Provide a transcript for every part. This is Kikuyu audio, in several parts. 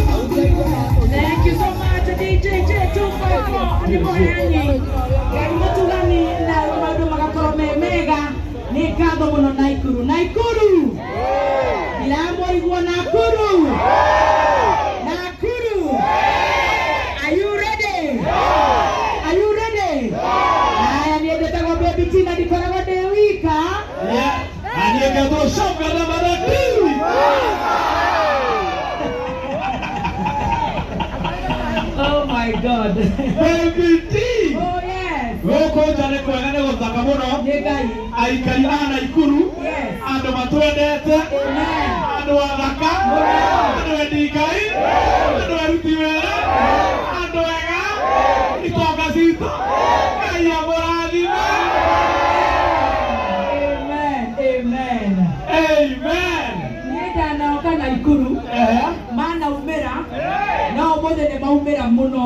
Thank you so much, DJ J254 nĩ mũheani Ngai mũtugani na maũndũ magakorwo me mega. Nĩ ngatho mũno. Naikuru, Naikuru, ndiramũigua. Nakuru, Nakuru, are you ready? Are you ready? Haya, niĩ njĩtagwo Baby Tina, ndikoragwo ndĩ wika. Na niĩ ngetwo Coka na Marati. Oh my God. Baby T. Oh yes. Gũkũ nja nĩ kwega, nĩ gũthaka mũno. Nĩ Ngai. Aikari a Naikuru, andũ matwendete, Amen. andũ athaka, andũ endi Ngai, andũ aruti wĩra, andũ ega, itonga citũ. Ngai amũrathime. Amen. Amen. Amen. Niĩ ndanoka Naikuru manaumĩra, no ũmũthĩ nĩ maumĩra mũno,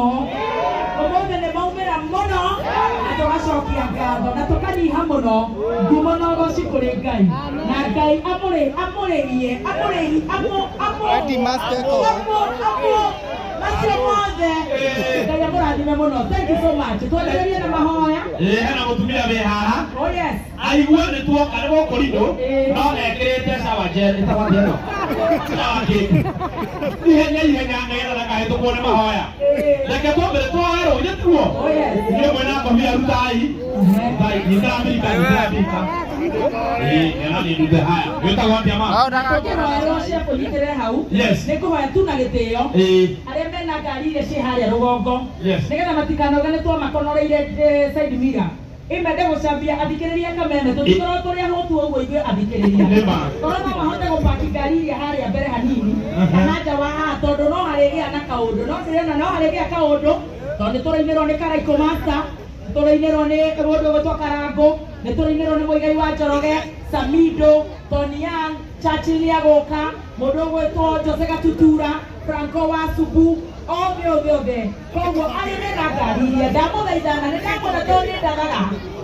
ũmũthĩ nĩ maumĩra mũno, na tũgacokia ngatho na tũkanyiha mũno. Ngumo na ũgoci kũrĩ Ngai, na Ngai amũrĩ amũrĩrie amũrĩhi amũ amũ amũ amũ macio mothe. Ngai amũrathime mũno. Thank you so much. Twanjĩrĩrie na mahoya. Ĩ, hena mũtumia wĩ haha. Oh yes. Aigua nĩ tuoka nĩ gũkũ rindũ, no ekĩrĩte shower gel ĩtagwo atĩa ĩno? Shower cake. Ihenya ihenya nĩgetha ndakahĩtũkwo nĩ mahoya. Reke twambere twoe rũĩ tiguo. Oh yes. Niĩ mwena ngobia, rutai rutai, nyitĩra mbirika, nyitĩra mbirika. Ĩ, ĩno nĩ ndute. Haya, wĩtagwo atĩa ma? Tũkĩhoerwo cia kũnyitĩre hau. Nĩ kũhoya tu na gĩtĩo arĩa mena ngari iria ciĩ harĩa rũgongo, nĩgetha matikanoge nĩ twamakonoreire side mirror imende gũcambia athikĩrĩria Kameme. Tũtikorwo tũrĩ ahũtu ũguo ithuĩ athikĩrĩria. Nĩma. Korwo no mahote gũpaki ngari iria harĩa mbere hanini kana nja wa haha, tondũ no harĩgĩa na kaũndũ, no ndĩrona no harĩgĩa kaũndũ, tondũ nĩ tũrainĩrwo nĩ Karaikũ Master, nĩ tũrainĩrwo nĩ mũndũ ũgwĩtwo Karangũ, nĩ tũrainĩrwo nĩ Mũigai wa Njoroge, Samido, Tony Young, Churchill nĩagũka, mũndũ ũgwĩtwo Jose Gatutura, Franco wa Subu, othe othe othe. Koguo arĩa mena ngari iria, ndamũthaithana, nĩ ndamuona tondũ nĩ ndathaga,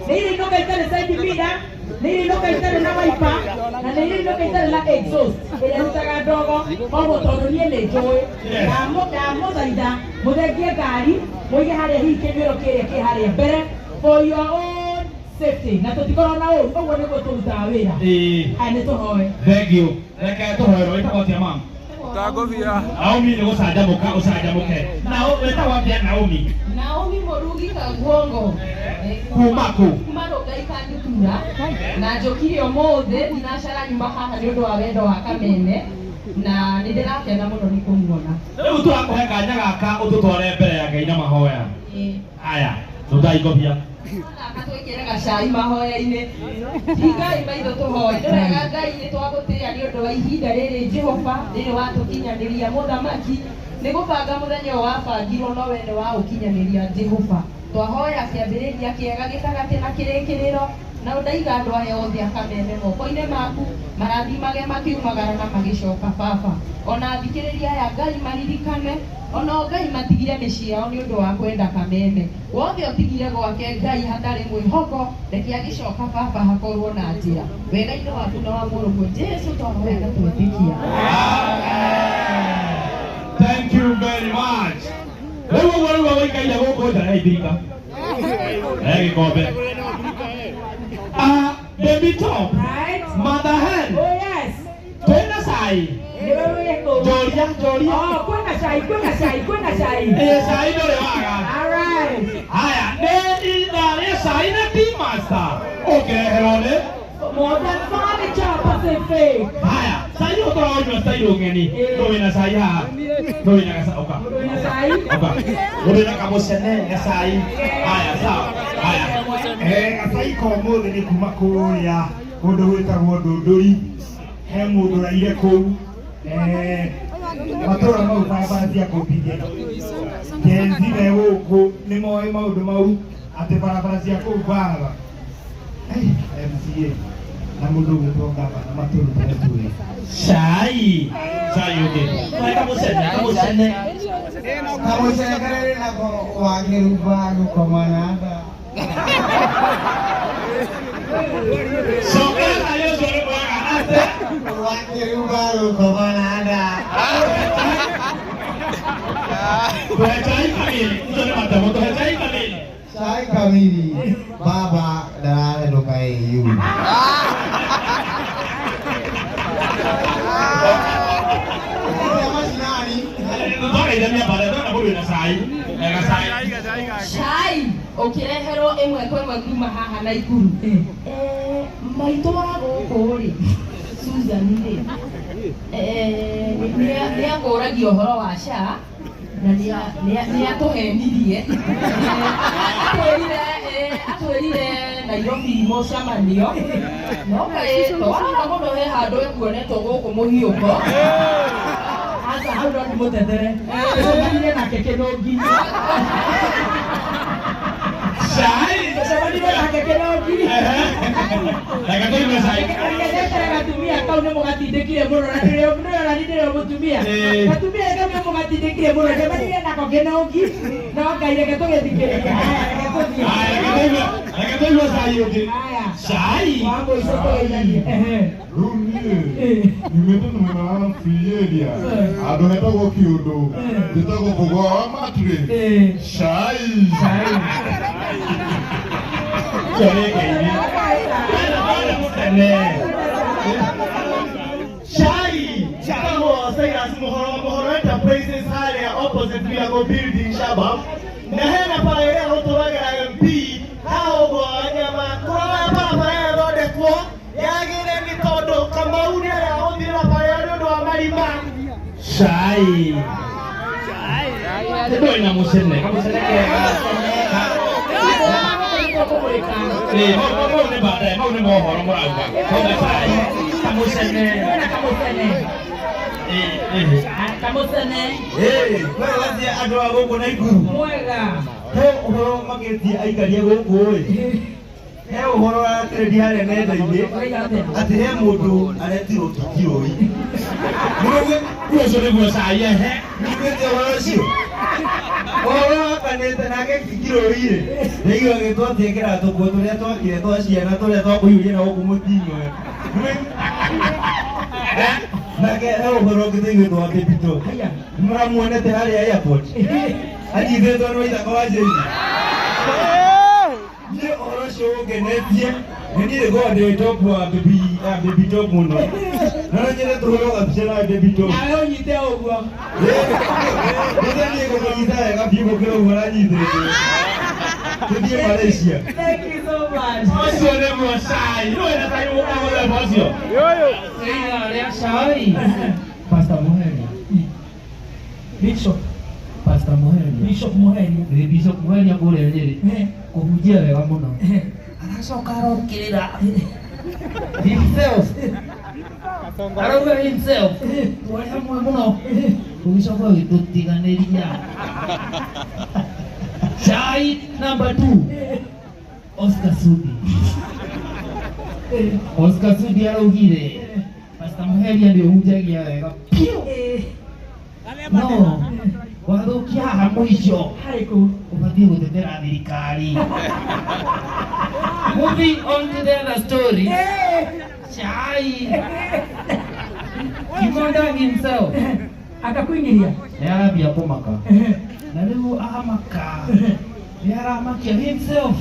nĩ iria inũka itarĩ side mirror, nĩ iria inũka itarĩ na wiper, na nĩ iria inũka itarĩ na exhaust ĩrĩa ĩrutaga ndogo. Koguo tondũ niĩ nĩ njũĩ, ndamũthaitha mũthengie ngari, mũige harĩa hihi kĩnyuĩro kĩrĩa kĩ harĩa mbere for your own safety, na tũtikorwo na ũru. Ũguo nĩguo tũrutaga wĩra. Aya, nĩ tũhoe. Thank you. Reke tũhoerwo. Wĩtagwo atĩa, mam? Utangũthia. Naomi, nĩ gũcanjamũka ũcanjamũke. Nao wĩtagwo atĩa, Naomi? Naomi Murugi Kaguongo. Kuma kũ? Kuma Rongai Kandutura, na njũkire ũmũthĩ ndinacara nyuma haha nĩ ũndũ wa wendo wa Kameme, na nĩ ndĩrakena mũno nĩ kũmuona. Rĩu tũrakũhe kanya gaka ũtũtware mbere ya Ngai na mahoya. Aya, rutai ngobia. Gaka twĩkĩre gacai mahoya-inĩ. Hingai maitho tũhoe. Nĩ wega Ngai, nĩ twagũtĩĩa nĩ ũndũ wa ihinda rĩrĩ, Jehova, rĩrĩ watũkinyanĩria. Mũthamaki, nĩ gũbanga mũthenya ũyũ wabangirwo, no we nĩ waũkinyanĩria. Jehova, twahoya kĩambĩrĩria kĩega, gĩtagatĩ na kĩrĩkĩrĩro, na ndaiga andũ aya othe a Kameme moko-inĩ maku, marathimage makiumagara na magĩcoka. Baba, ona athikĩrĩria aya, Ngai, maririkane, ona o Ngai matigire mĩciĩ yao nĩ ũndũ wa kwenda Kameme. Wothe ũtigire gwake, Ngai, hatarĩ mwĩhoko, reke agĩcoka, Baba, hakorwo na njĩra. Wega-inĩ waku na wa mũrũguo Jesu twahoya na twetĩkia. Thank you. You very much. Rĩu ũguo nĩguo gũikaire gũkũ nja ya ithirika. Eh, gĩkombe. Ah, baby top. Right. Mother hen. Oh yes. Twĩna cai. Nĩwe wĩkũ. Njoria, njoria. Oh, kwĩna cai, kwĩna cai, kwĩna cai. Ĩĩ, cai ndũrĩ waga. All right. Haya, nĩ ithaa rĩa cai na tea master. Ũkĩreherwo nĩ Modern Furniture Pacific. Haya, cai ũyũ tũraũnyua style ng'eni. Ĩĩ. Nũ wĩna cai haha? Nũ wĩna gaca ũka. Mũndũ wĩna cai. Ũka. Mũndũ wĩna kamũcene gacai. Haya, sawa. Haya. Eh, gacai ka ũmũthĩ nĩ kuma kũrĩa kũndũ gwĩtagwo Ndũndũri, he mũndũ ũraire kũu. Eh, matũra mau barabara cia kũu Gen Z me gũkũ nĩ moĩ maũndũ mau atĩ barabara cia kũu bara. Eh, MCA na mũndũ ũgwĩtwo gavana matũrutĩre tuĩ. Cai. Cai ũngĩ. Tũhe kamũcene, kamũcene. Kamũcene karĩa wĩ nako wakĩruba gũkoma na nda. Cokera cai ũcio nĩ mwega. Ate. Wakĩruba gũkoma na nda. Tũhe cai kamili. Ũcio nĩ matemo. Tũhe cai kamili. Cai kamili baba ndarahenũka AU. Macinani. Twageithania baadaye. Ndona mũndũ wĩna cai. Eh, gacai. Cai ũkĩreherwo ĩmwe kwa ĩmwe kuma haha Naikuru. Eh, maitũ wa gũkũ rĩ, Susan rĩ, eh, nĩ akũragia ũhoro wa SHA na nĩ atũhenirie. Atwĩrire atwĩrire Nairobi mũcemanio no kaĩ twarora mũno he handũ ekuonetwo gũkũ mũhiũko. Aca hau no ndĩmũtetere. Tũcemanirie nake Kĩnũngi. Cai. Tũcemanirie nake Kĩnũngi. Reke tũigue cai. Ngendete gatumia kau nĩ mũgatindĩkire mũno na ndĩrĩ ndĩrona nĩ ndĩrĩ mũtumia. Ĩĩ. Gatumia kau nĩ mũgatindĩkire mũno ndemanirie nako Kĩnũngi. No Ngai reke tũgĩthikĩrĩrie. Haya, reke tũthiĩ. Haya, reke tũigue. Reke tũigue cai ũngĩ. Haya. Cai. Wa mũico tũgeithanie. Ehe. Rĩu niĩ nyumĩte na mwena wa free area handũ hetagwo kĩũndũ njĩtagwo Mũgwa wa Matrĩ. Ĩĩ. Cai. Ũcio nĩ ngeithi. Twenda twenda mũtene. Chai! Chicago Cyrus Muhoro Muhoro Enterprises harĩa opposite Miracle Building Shabab. Na hena bara ĩrĩa gũtũragĩra MP haha ũguo Wanyama kũrora barabara ĩyo ĩthondekwo yagĩre nĩ tondũ Kamau nĩ arahũthĩra bara ĩyo nĩ ũndũ wa marima. Cai. Ndũĩ na mũcene. Kamũcene kega. Ĩĩ, mau mau mau nĩ baadaye, mau nĩ mohoro mũrauga. Hau cai. Kamũcene. Kwĩna kamũcene. Ĩĩ, ĩĩ. Kamũcene. Ĩĩ, kwĩna atĩa andũ a gũkũ Naikuru? Mwega. He ũhoro makĩtie aikaria gũkũ ĩ. He ũhoro ũratrendia harĩa nenda-inĩ Ũroiga atĩa? atĩ he mũndũ aretirwo Kikiroi. Ũcio nĩguo cai ehe. Nĩguĩte ũhoro ũcio? Ũhoro wakanĩte nake Kikiroi rĩ, ndaigua agĩtwo atĩ ekĩraga tũkuo tũrĩa twakire twa ciana tũrĩa twa kũhiũria na gũkũ mũtino. Nake he ũhoro ũngĩ tũiguĩtwo wa Baby Top. Mũramuonete harĩa airport? Anyitĩtwo nĩ Waithaka wa Njeri. Niĩ ũhoro ũcio ũngenetie nĩ niĩ ngoragwo ndĩ top wa baby wa Baby Top mũno. No no nyende tũhũrwo gabica na Baby Top. Nawe ũnyite ũguo. Rĩrĩa niĩ ngũkũnyita wega biũ gũkĩra ũguo aranyitĩte. Tũthiĩ Malaysia. Thank you so much. Ũcio nĩguo cai. Ndũĩ na cai mũthemba ũcio. Rĩa cai. Pastor Muheria. Bishop. Pastor Muheria. Bishop Muheria. Nĩ Bishop Muheria kũrĩa Nyĩrĩ. Kũhunjia wega mũno. Aracoka arokĩrĩra himself. Arauga himself. Twarĩ hamwe mũno. Ũgĩcoka ũgĩtũtiganĩria. Chai number 2. Oscar Sudi. Oscar Sudi araugire Pastor Muheria nĩ ũhunjagia wega biũ. No wathũkia haha mũico Harĩkũ? ũbatiĩ gũtetera thirikari. Moving on to the other story. Chai. Kimonda himself. Akakuingiria. Nĩ arambia kũmaka. Na rĩu amaka. Nĩ aramakia himself.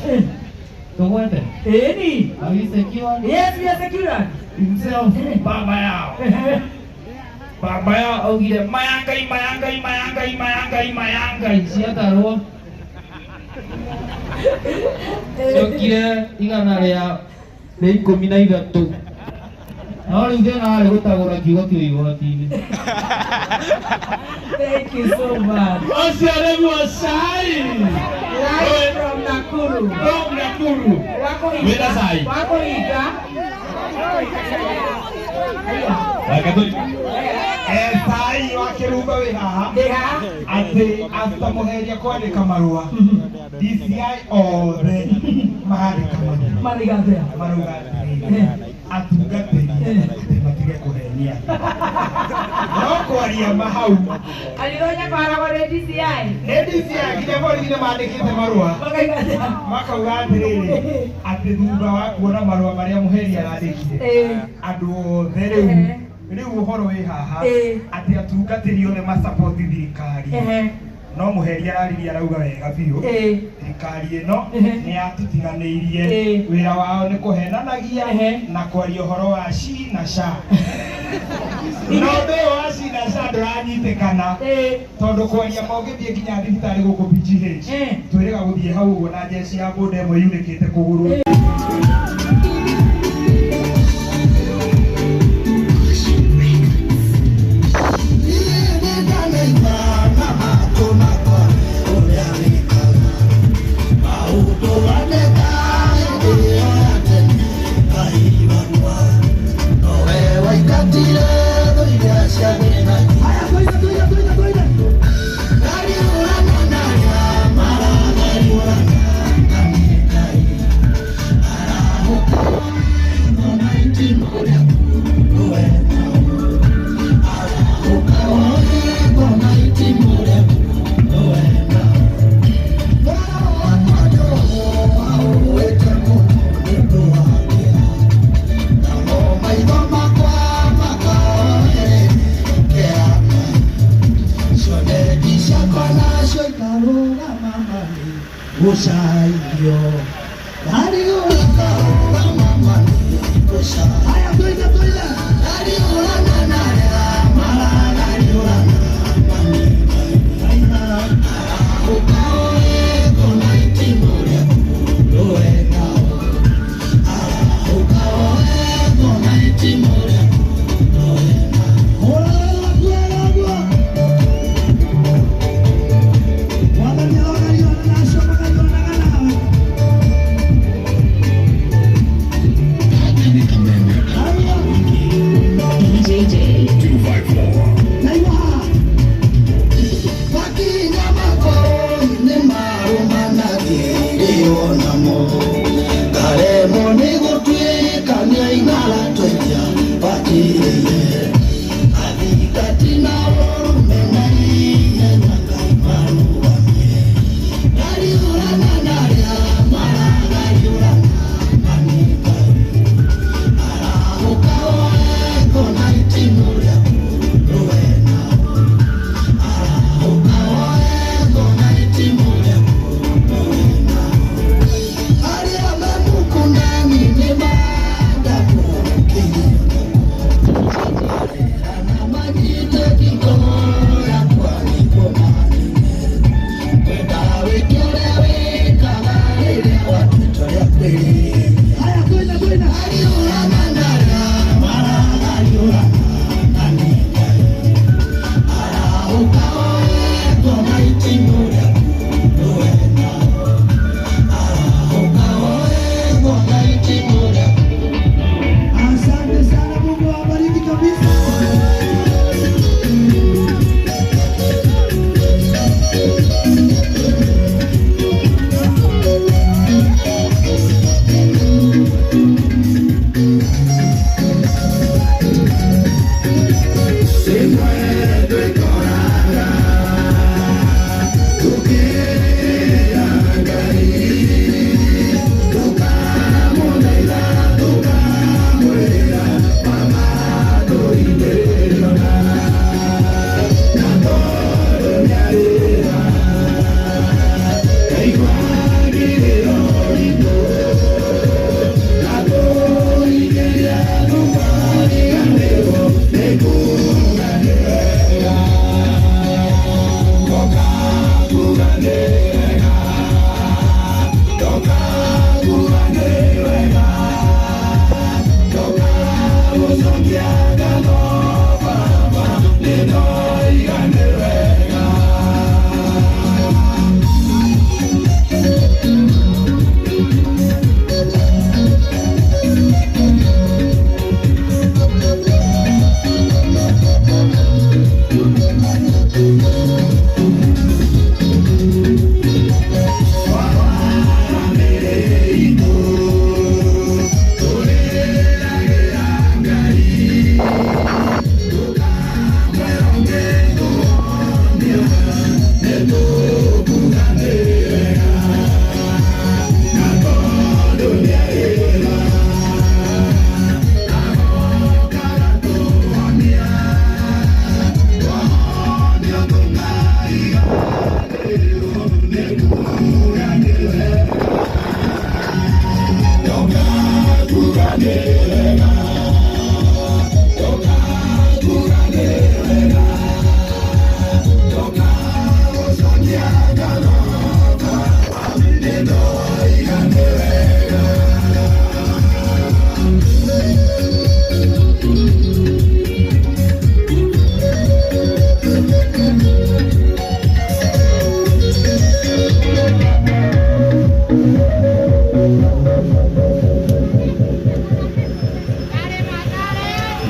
Tũgwete. Ĩni. Are we secured? Yes, we are secured. Himself baba yao. Baba yao augire mayangai mayangai mayangai mayangai mayangai ciatarwo. Ciokire igana rĩa 13. No rĩu thĩna warĩ gũtagũra kiugo kĩu igoti-inĩ. Thank you so much. Ũcio nĩguo cai. Live from Nakuru. From Nakuru. Wĩna cai. Wakũhinga. Reke tũ Cai wa Kĩrumba wĩ haha. Ndĩ haha. Atĩ after Mũheria kwandĩka marũa, DCI othe marandĩka marũa. Marauga atĩa? Marauga atĩrĩrĩ, atungatĩri atĩ matige kũhenia andũ. No kwaria ma hau. Kanitha nyabaragwo nĩ DCI. Nĩ DCI nginya borithi nĩ mandĩkĩte marũa. Makauga atĩa? Makauga atĩrĩrĩ, atĩ thutha wa kuona marũa marĩa Mũheria arandĩkire, andũ othe rĩu ũhoro wĩ haha atĩ atungatĩri othe macapoti thirikari. No Mũheria araririe arauga wega biũ thirikari ĩno nĩ yatũtiganĩirie, wĩra wao nĩ kũhenanagia na kwaria ũhoro wa shi na sha. No ũndũ ũyũ wa shi na sha ndũranyitĩkana tondũ kwaria ma ũngĩthiĩ nginya thibitarĩ gũkũ PGH twĩrĩga gũthiĩ hau ũguo na jeshi ya bũnda ĩmwe yunĩkĩte kũgũrũ.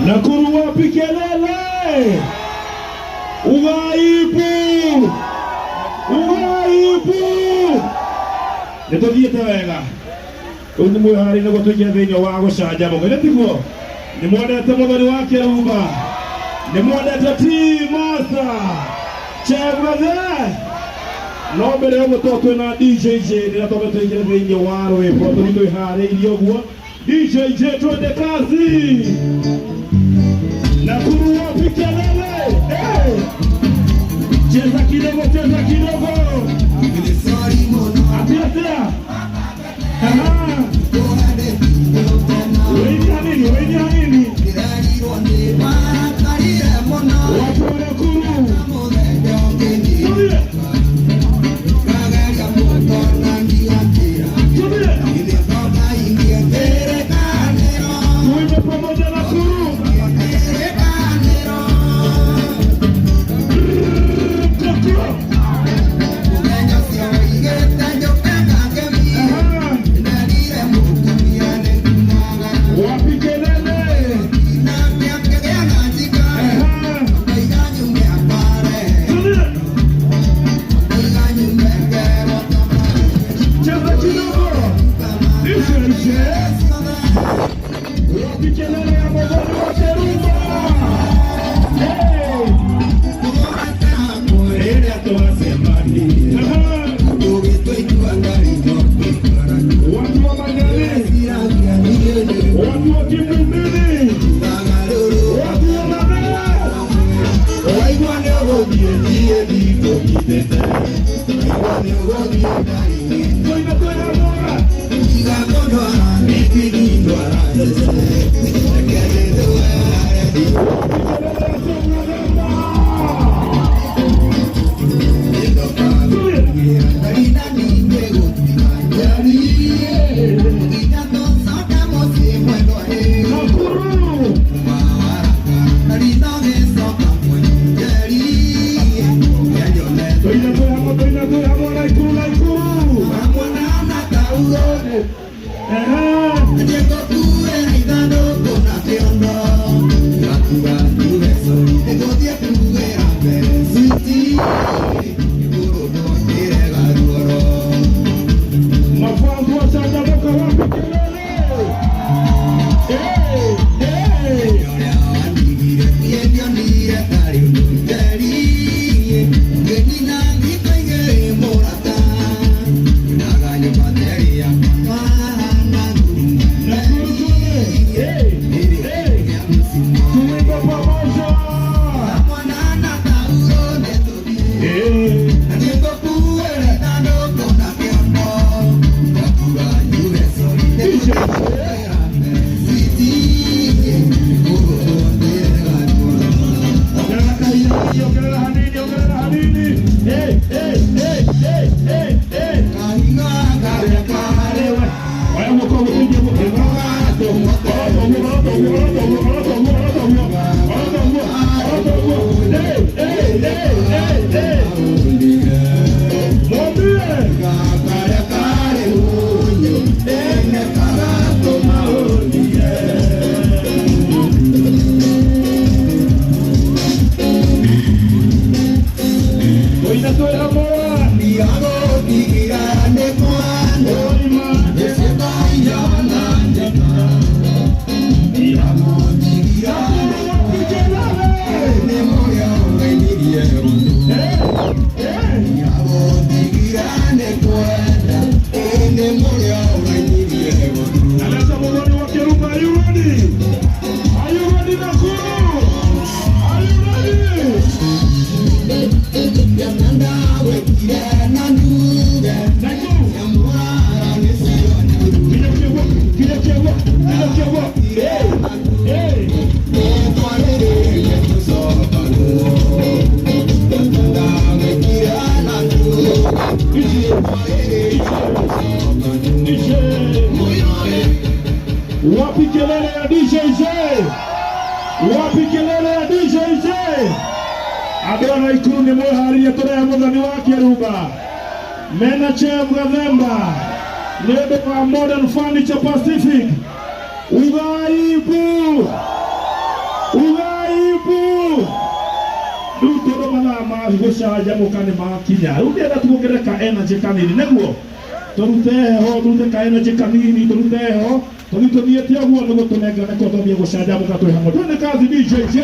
Nakuru wapi kelele? Ugaibu! Ugaibu! Nĩtũthiĩte wega. Rĩu nĩ mwĩharĩirie nĩguo tũingĩre thĩinĩ wa gũcanjamũka. Nĩ tiguo? Nĩ mwendete mũthoni wa Kĩrumba? Nĩ mwendete T Master? Chemgathe? No mbere ya ũguo to twĩna DJ J rĩrĩa twambe tũingĩre thĩinĩ wa rwĩmbo tũthiĩ twĩharĩirie ũguo. DJ J twende kazi! Nakuru wapi kelele? Hey! Cheza kidogo, cheza kidogo. Atia atia. Aha. Wewe nini? Wewe nini? Watu wa Nakuru. Tulia. Tulia. Tuimbe pamoja Nakuru. Wapi kelele? Tulia. Cheza kidogo. Ishe ishe. Wapi kelele ya Muthoni wa Kĩrumba? Hey! Aha. Watu wa Manyani, watu wa Kimilili, watu wa Mabera. Tuimbe twĩ hamwe. Nakuru. Tuine twĩ hamwe, tuine twĩ hamwe, Nakuru, Nakuru. Aha. Wapi kelele ya DJ J? Wapi kelele ya DJ J? Andũ a Naikuru nĩ mwĩharĩrie tũrehe mũthoni wa Kĩrumba mena Chef Gathemba nĩ ũndũ wa Modern Furniture Pacific. Ughaibu, ughaibu. Rĩu tondũ mathaa ma gũcanjamũka nĩ makinya, rĩu ndĩrenda tuongerere ka energy kanini nĩguo tũrute heho, tũrute ka energy kanini, tũrute heho tũthiĩ tũthiĩte ũguo nĩguo tũnengerane ko tũthiĩ gũcanjamũka twĩ hamwe. Twende kazi DJ J.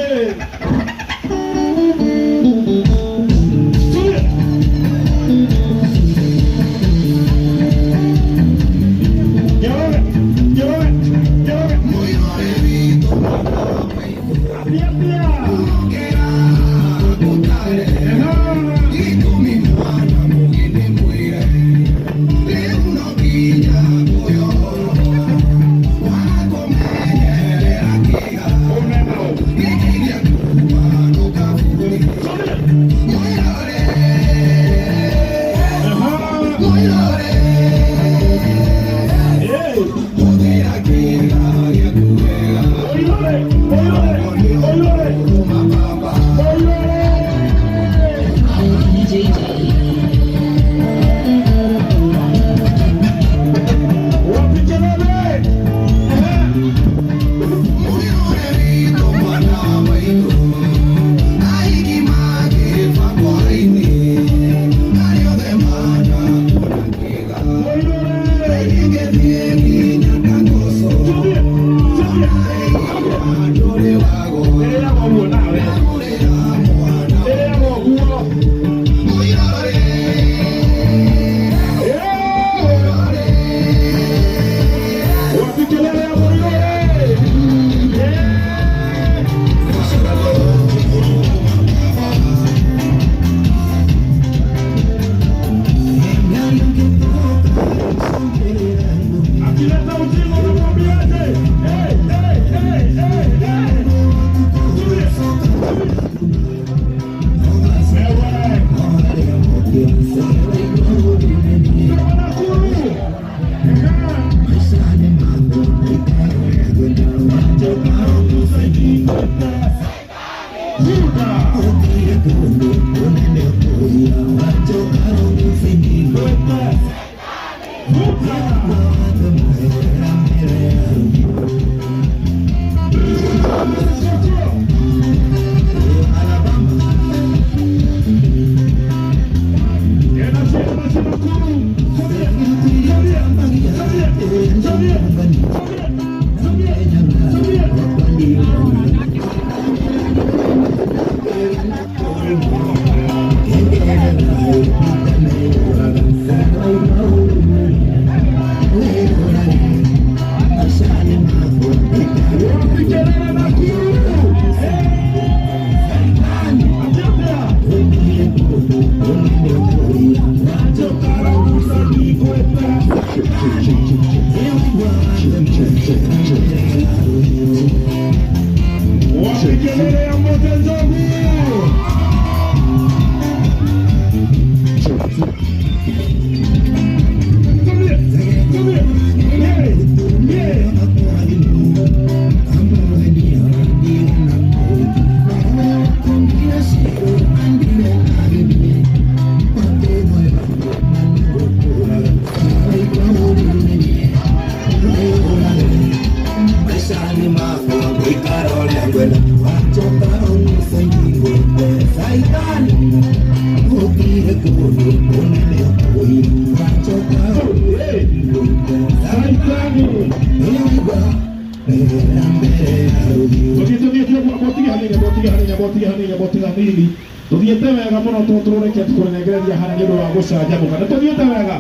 Tuthiete wega muno tũreke tũkũnengereria harĩa nĩ ũndũ wa gũcanjamũka. Nĩ tũthiĩte wega,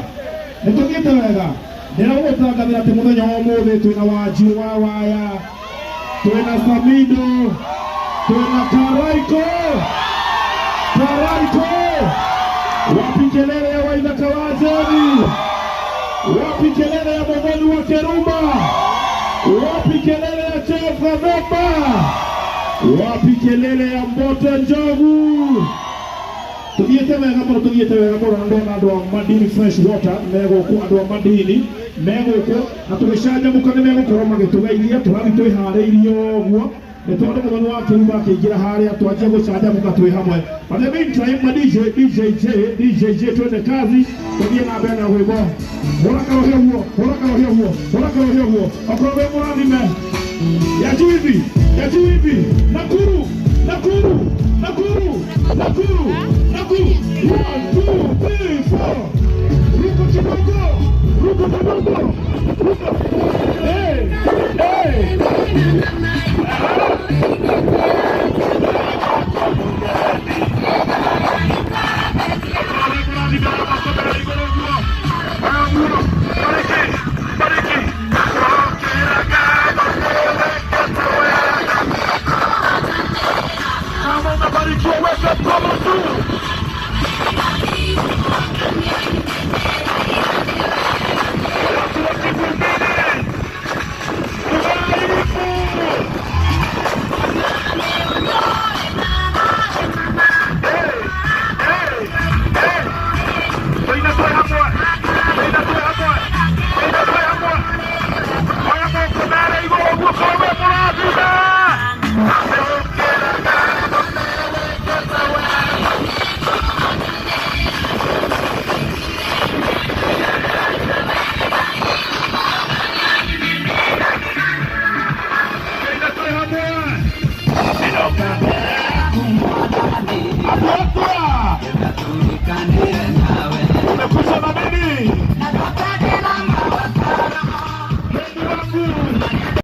nĩ tũthiĩte wega. Ndĩragũtangathĩra atĩ mũthenya wa ũmũthĩ twĩna Wanjiru wa Waya, twĩna Samido, twĩna Karaiko. Karaiko, wapi kelele ya Waithaka wa Jeni? Wapi kelele ya Muthoni wa Kirumba? Wapi kelele ya Jeff Gathemba? Wapi kelele ya Mbote Njogu? Tuthiete wega muno, tuthiete wega muno. Na ndona andu a Madini Fresh Water megũkũ, andu a Madini megũkũ na tũgĩcanjamũka nĩ megũkorwo magĩtũgeithia. Tũrathiĩ twĩharĩirie ũguo nĩ tondũ Muthoni wa Kirumba akĩingĩra harĩa twanjia gũcanjamũka twĩ hamwe. But the meantime, ma DJ DJ J DJ J, twende kazi, tũthiĩ na mbere na rwĩmbo. Hũra karohia guo, hũra karohia guo, hũra karohia guo. Okorwo wĩ mũrathime ya juu hivi, ya juu hivi. Nakuru, Nakuru, Nakuru, Nakuru, Nakuru. 1 2 3 4. Ruko kidogo, ruko kidogo, ruko. Hey, hey.